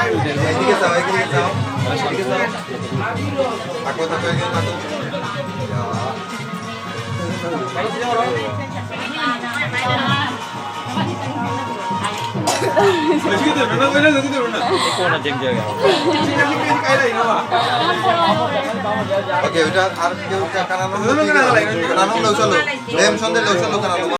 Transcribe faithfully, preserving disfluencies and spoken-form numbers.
এদিকে চাও, এদিকে চাও, এদিকে চাও। থাকো, থাকো, এখানে থাকো। Okay, ওটা আর কেউ কানানো, কানানো লৌচালো। লেম সন্ধে লৌচালো কানানো।